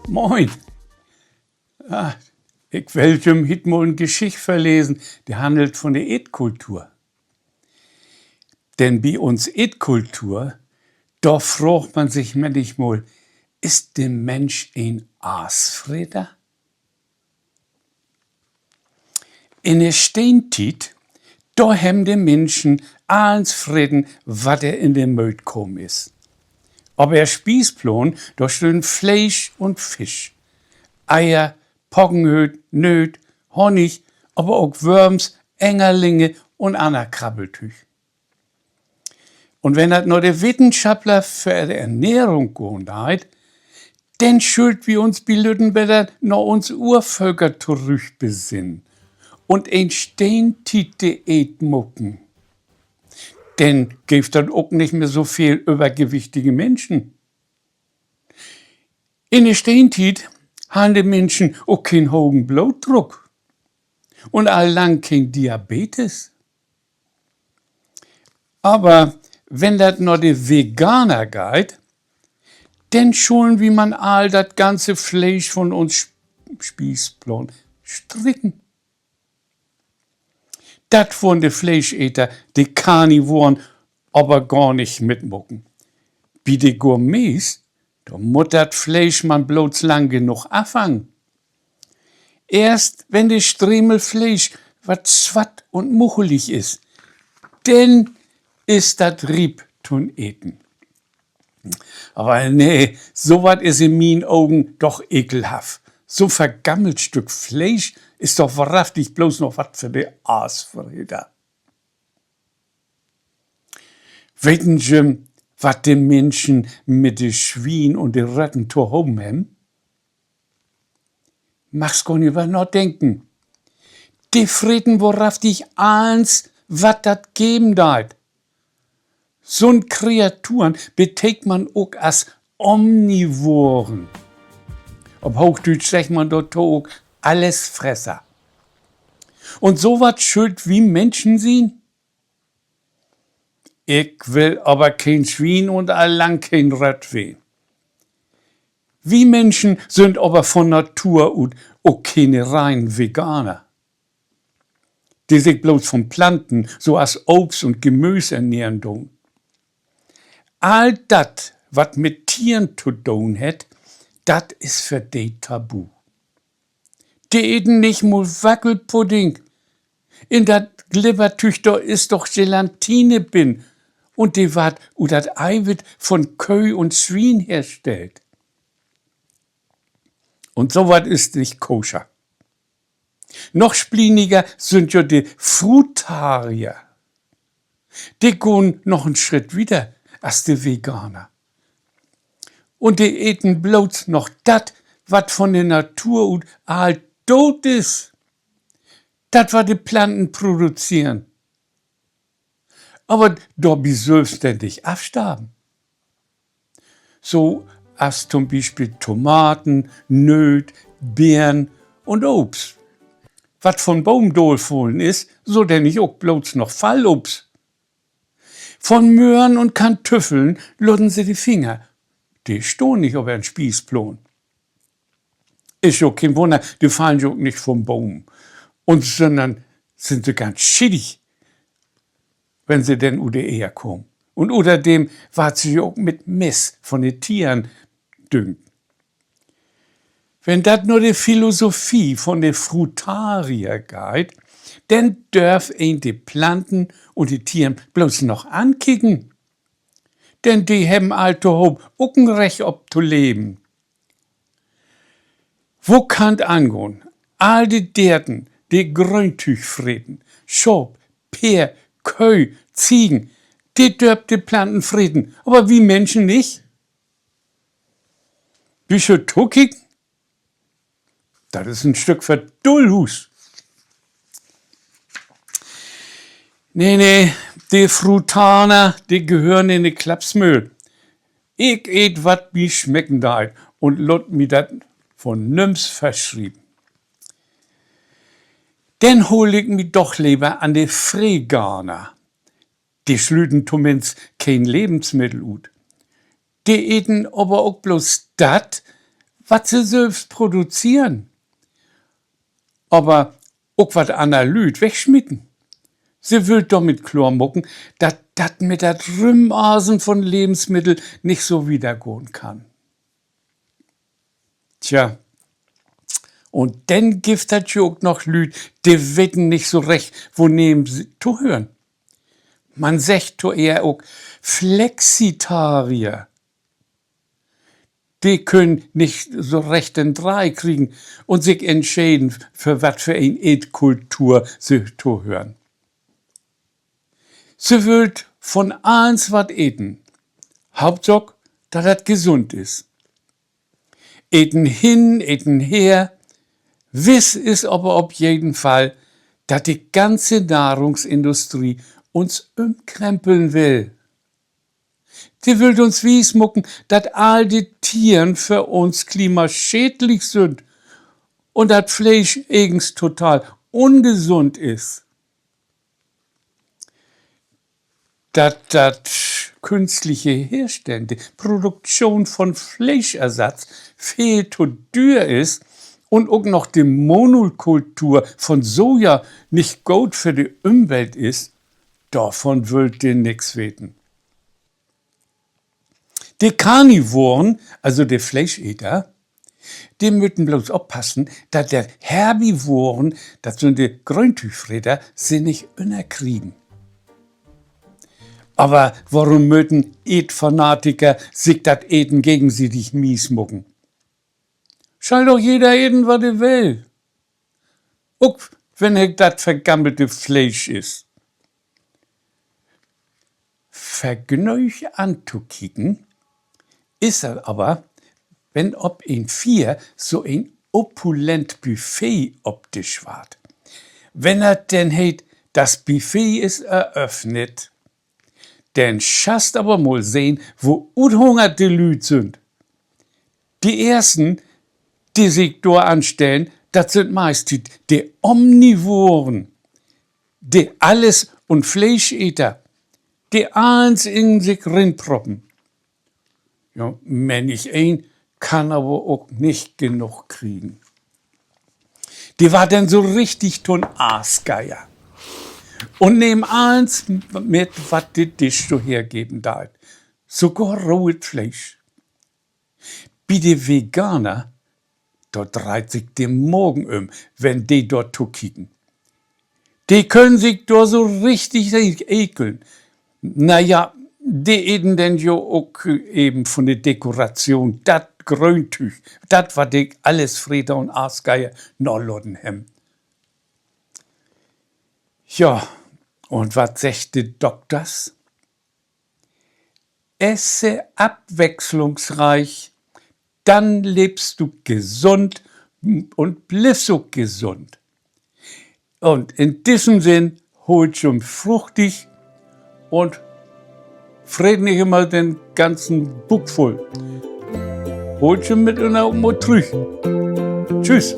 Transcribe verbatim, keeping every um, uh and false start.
Moin. Ah, ik will jüm hiet mal en Geschicht vörlesen, de hannelt von de Eetkultur. Denn bi uns Eetkultur, dor fraagt man sik männichmal: Is de Minsch en Aasfreter? In de Steentiet, dor hebben de Minschen allens freten, wat ehr in de Mööt kamen is. Op ehr Spiesplaan, dor stünn Fleesch un Fisch, Eier, Poggenhööt, Nööt, Honnig, aver ok Wörms, Engerlinge un anner Krabbeltüüg. Un wenn dat na de Wetenschapler för de Ernährung gahn deit, denn schüllt wi uns bilütten wedder na uns Urvölker torüch besinnen un en Steentiet-Diät maken. Denn geev dat ok nich mehr so veel övergewichtige Minschen. In de Steentiet harrn de Minschen ok keen hogen Blootdruck un al lang keen Diabetes. Aver wenn dat na de Veganer geiht, denn schullen wi man all dat ganze Fleesch von uns Spiesplaan strieken. Dat wullen de Fleescheter, de Karnivoren, aver gor nich mitmaken. Bi de Gourmets, dor mutt dat Fleesch man blots lang genoog afhangen. Eerst wenn de Stremel Fleesch wat swatt un muchelig is, denn is dat riep to'n Eten. Aver nee, so wat is in mien Ogen doch ekelhaft. So'n vergammelt Stück Fleesch is doch wohrhaftig blots noch wat för de Aasfreter. Weten jüm, wat de Minschen mit de Swien un de Rötten tohopen hebben? Magst gor nich över nadenken. De freten wohrhaftig allens, wat dat geven deit. So'n Kreaturen betekent man ok as Omnivoren. Op Hoochdüütsch seggt man dorto ok Allesfresser. Un so wat schüllt wi Minschen sien? Ik will aver keen Swien un al lang keen Rött ween. Wi Minschen sünd aver von Natur ut ok kene reinen Veganer, de sik blots von Planten, so as Obst un Gemüüs, ernähren doon. All dat, wat mit Tieren to doon hett, dat is för de tabu. De eten nich mal Wackelpudding. In dat Glibbertüüg, dor is doch Gelatine binnen, un de warrt ut dat Eiwitt von Köh un Swien herstellt. Un so wat is nich koscher. Noch splieniger sünd jo de Frutarier. De gahn noch en Schritt wieder as de Veganer. Un de eten blots noch dat, wat von de Natur ut al doot is. Dat, wat de Planten produzeren, aver dorbi sülvstännig afstarven. So as to'n Bispeel Tomaten, Nööt, Beern un Obst. Wat von Boom daalfullen is, so denn nich ok blots noch Fallobst. Von Möhren un Kantüffeln laten se de Finger. De stahn nich op ehrn Spiesplaan. Is jo keen Wunner, de fallen jo ok nich von Boom, un sünnern sünd so ganz schietig, wenn se denn ut de Eer kamen. Un uterdem warrt se jo ok mit Mist von de Tieren düngt. Wenn dat na de Philosophie von de Frutarier geiht, denn dörf een de Planten un de Tieren blots noch ankieken. Denn de hebben all tohoop ok en Recht op to leven. Wo kann 't angahn? All de Deerten, de Gröntüüg freten, Schaap, Peer, Köh, Ziegen, de dörvt de Planten freten, aver wi Minschen nich. Wi schüllt tokieken? Dat is en Stück för 't Dullhuus. Nee, nee, de Frutaner, de gehören in de Klapsmöhl. Ik eet, wat mi smecken deit, un laat mi dat von nüms vörschrieven. Denn hool ik mi doch lever an de Veganer. De sluten tominnst keen Levensmiddel ut. De eten aver ok blots dat, wat se sülvst produzeren, aver ok wat anner Lüüd wegsmieten. Se wüllt dormit kloormaken, dat dat mit dat Rümasen von Levensmiddel nich so wiedergahn kann. Tja, un denn gifft dat jo ok noch Lüüd, de weten nich so recht, woneem se tohören. Man seggt to ehr ok Flexitarier. De köönt nich so recht den Dreih kriegen un sik entscheden, för wat för en Eetkultur se tohören. Se wüllt von allens wat eten. Hauptsaak, dat dat gesund is. Eten hin, Eten her. Wiss is aver op jeden Fall, dat de ganze Nahrungsindustrie uns ümkrempeln will. De wüllt uns wiesmaken, dat all de Tieren för uns klimaschädlich sünd un dat Fleesch egens total ungesund is. Dat dat künstliche Herstellen, de Produktion von Fleeschersatz, veel to düer is un ok noch de Monokultur von Soja nich goot för de Ümwelt is, dorvon wüllt de nix weten. De Karnivoren, also de Fleescheter, de möten blots oppassen, dat de Herbivoren, dat sünd de Gröntüügfreter, se nich ünnerkriegen. Aver worüm möten Eetfanatiker sik dat Eten gegensietig mies maken? Schall doch jeder eten, wat he will. Ok wenn he dat vergammelte Fleesch is. Vergnöög antokieken is dat aver, wenn op en Fier so en opulent Buffet opdischt warrt. Wenn dat denn heet: Das Buffet ist eröffnet, denn schasst aver mal sehn, wo uthungert de Lüüd sünd. De eersten, de sik dor anstellen, dat sünd meist de Omnivoren, de Alles- un Fleescheter, de allens in sik rinproppen. Ja, männich een kann aver ok nich genoog kriegen. De warrt denn so richtig to'n Aasgeier un nehmen allens mit, wat de Disch so hergeven deit, sogor rohet Fleesch. Bi de Veganer, dor dreiht sik de Magen üm, wenn de dor tokieken. De köönt sik dor so richtig ekeln. Na ja, de eten denn jo ok even von de Dekoration, dat Gröntüüg, dat, wat de Allesfreter un Aasgeier nalaten hebben. Ja, un wat seggt de Dokters? Esse abwechslungsreich, dann leevst du gesund un bliffst ok gesund. Un in dissen Sinn, hoolt jüm fruchtig un freet nich ümmer den ganzen Buuk vull. Hoolt jüm mitünner ok mal trüch. Tschüss.